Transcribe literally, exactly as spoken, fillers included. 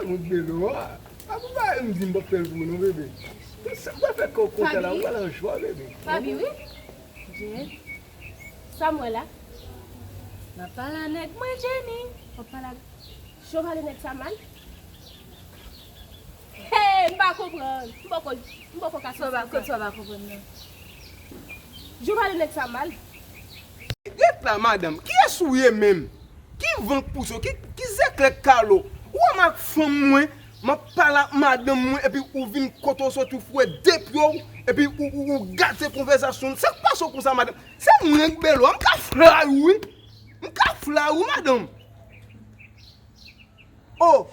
Moun Belo a. A pou pa m di m p ap fè l pou ou non, bebe. Sa m pral fè kò kontan la, ou pral an jwa, bebe. Papi, wi. Jen. Sa m wè la? M ap pale a nèg mwen, Jenny. W ap pale a... Jan w pale nèg sa mal? Hey, m pa konprann. M poko, m poko ka... Sa w pa, kot sa w pa konprann nan? Jan w pale nèg sa mal? Ret la, madanm. Kiyès ou ye menm? Ki van k pouse w? Ki, ki zèklè k kale w? Ou wè m ak fanm mwen, m ap pale ak madanm mwen, epi ou vin kote w soti, ou foure de pye w, epi ou, ou, ou gate konvèsasyon n. Sa k pase w konsa, madanm? Se mwen k Belo a, m ka flay ou, wi. M ka flay ou, madanm. Oh,